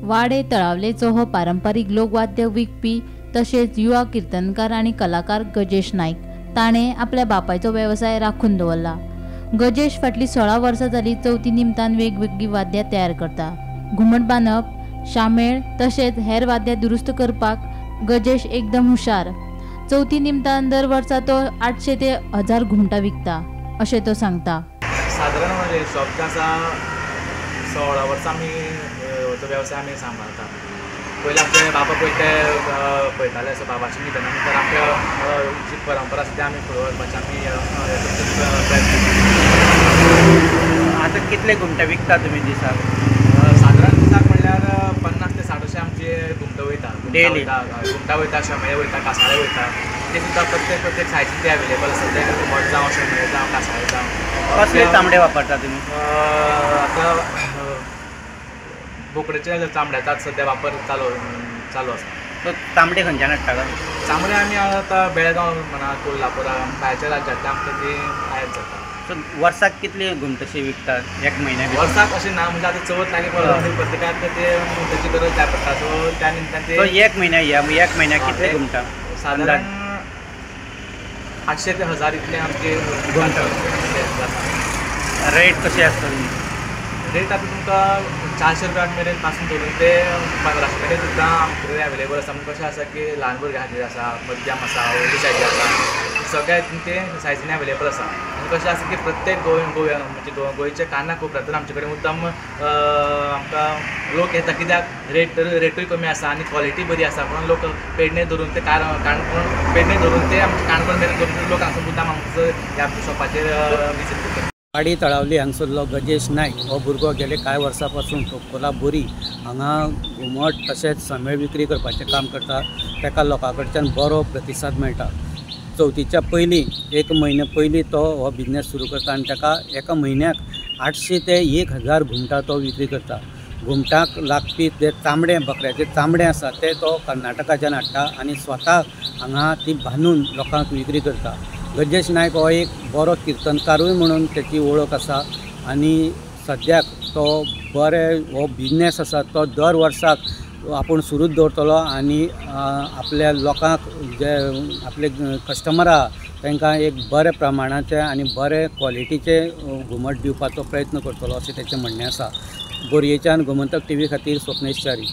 वाडे तळावलेचो हो पारंपारीक लोकवाद्य विकपी तशेंच युवा किर्तनकार आनी कलाकार गजेश नायक ताणें आपल्या बापायचो वेवसाय राखून दवरला. गजेश फाटलीं 16 वर्सां जाली चवथी निमतान वेगवेगळीं वाद्यां तयार करता. घुमट बांदप, शामेळ तशेंच हेर वाद्यां दुरुस्त करपाक गजेश एकदम हुशार. चवथी निमतान दर वर्सा तो 800 ते 1000 घुमटां विकता अशें तो सांगता. सादारण म्हणजे शॉप आसा 16 वर्सां आमी तो वेवसाय आमी सांबाळता. पयलीं आमचे बाबा पळय ते पळयताले, सो बाबाचे निधना नंतर आमच्या जी परंपरा आसा ती आमी फुडें व्हरपाची आमी प्रयत्न करता. आतां कितले घुमटां विकता तुमी दिसाक? सादारण दिसाक म्हणल्यार 50 ते 60 अशे आमचे घुमटां वयता. डेली घुमटां वयता, शमेळे वयता, कासाळे वयता. ते सुद्दां प्रत्येक प्रत्येक सायजीन ते अवेलेबल आसा. ते घुमट जावं, शमेळे जावं, कासाळे जावं. कसले चामडे वापरता तुमी? आतां बोकडेच्या चामड्याचा सद्या वापर चालू चालू आसा. सो तांबडे खंयच्यान हाडटा? चामडे आमी आतां बेळगांव म्हणा, कोल्हापुरा, भायच्या राज्यांतल्यान आमकां ती आयात जाता. सो वर्साक कितली घुमटशी विकतात एक म्हयन्या? वर्साक अशें ना, म्हणजे आतां चवथ लागीं पडला प्रत्येकाक ते घुमटाची गरज जाय पडटा. सो त्या निमतान ते एक म्हयन्या ह्या एक म्हयन्याक कितले घुमटां? सादारण 800 ते 1000 इतले आमचे घुमटां. रेट कशी आसता? रेट आतां तुमकां 400 रुपया मेरेन पासून धरून ते 1500 मेरेन सुद्दां आमचे कडेन अवेलेबल आसा. पूण कशें आसा की ल्हान भुरग्यां खातीर आसा, मध्यम आसा, व्हडली सायजी आसा, सगळ्या ते सायजीन अवेलेबल आसा. आनी कशें आसा की प्रत्येक गोंय म्हणजे गोंयच्या काना कोपऱ्यांतून आमचे कडेन उत्तम आमकां लोक येता, कित्याक रेटूय कमी आसा आनी क्वॉलिटी बरी आसा. म्हणून लोक पेडणे धरून ते काणकोण, पेडणे धरून ते आमचे काणकोण मेरेन धरून लोक हांगासर मुद्दाम आमचो ह्या शॉपाचेर विजीट करता. वाडी तळावली हांगसरलो गजेश नायक हो भुरगो गेले कांय वर्सां पासून कोला बोरी हांगा घुमट तशेंच समेळ विक्री करपाचें काम करता. ताका लोकां कडच्यान बरो प्रतिसाद मेळटा. चवथीच्या पयलीं एक म्हयन्या पयलीं तो हो बिजनेस सुरू करता आनी ताका एका म्हयन्याक 800 ते 1000 घुमटां तो विक्री करता. घुमटाक लागपी ते चामडें, बकऱ्याचें चामडें आसा तें तो कर्नाटकाच्यान हाडटा आनी स्वता हांगा ती बांदून लोकांक विक्री करता. गजेश नायक हो एक बरो किर्तनकारूय म्हणून तेची वळख आसा आनी सद्याक तो बरे हो बिजनेस आसा तो दर वर्साक आपूण सुरूच दवरतलो आनी आपल्या लोकांक जे आपले कस्टमर आहा तांकां एक बऱ्या प्रमाणाचें आनी बरे क्वॉलिटीचें घुमट दिवपाचो प्रयत्न करतलो अशें तेचें म्हणणें आसा. बोरयेच्यान गोमंतक टीव्ही खातीर स्वप्नेश च्यारी.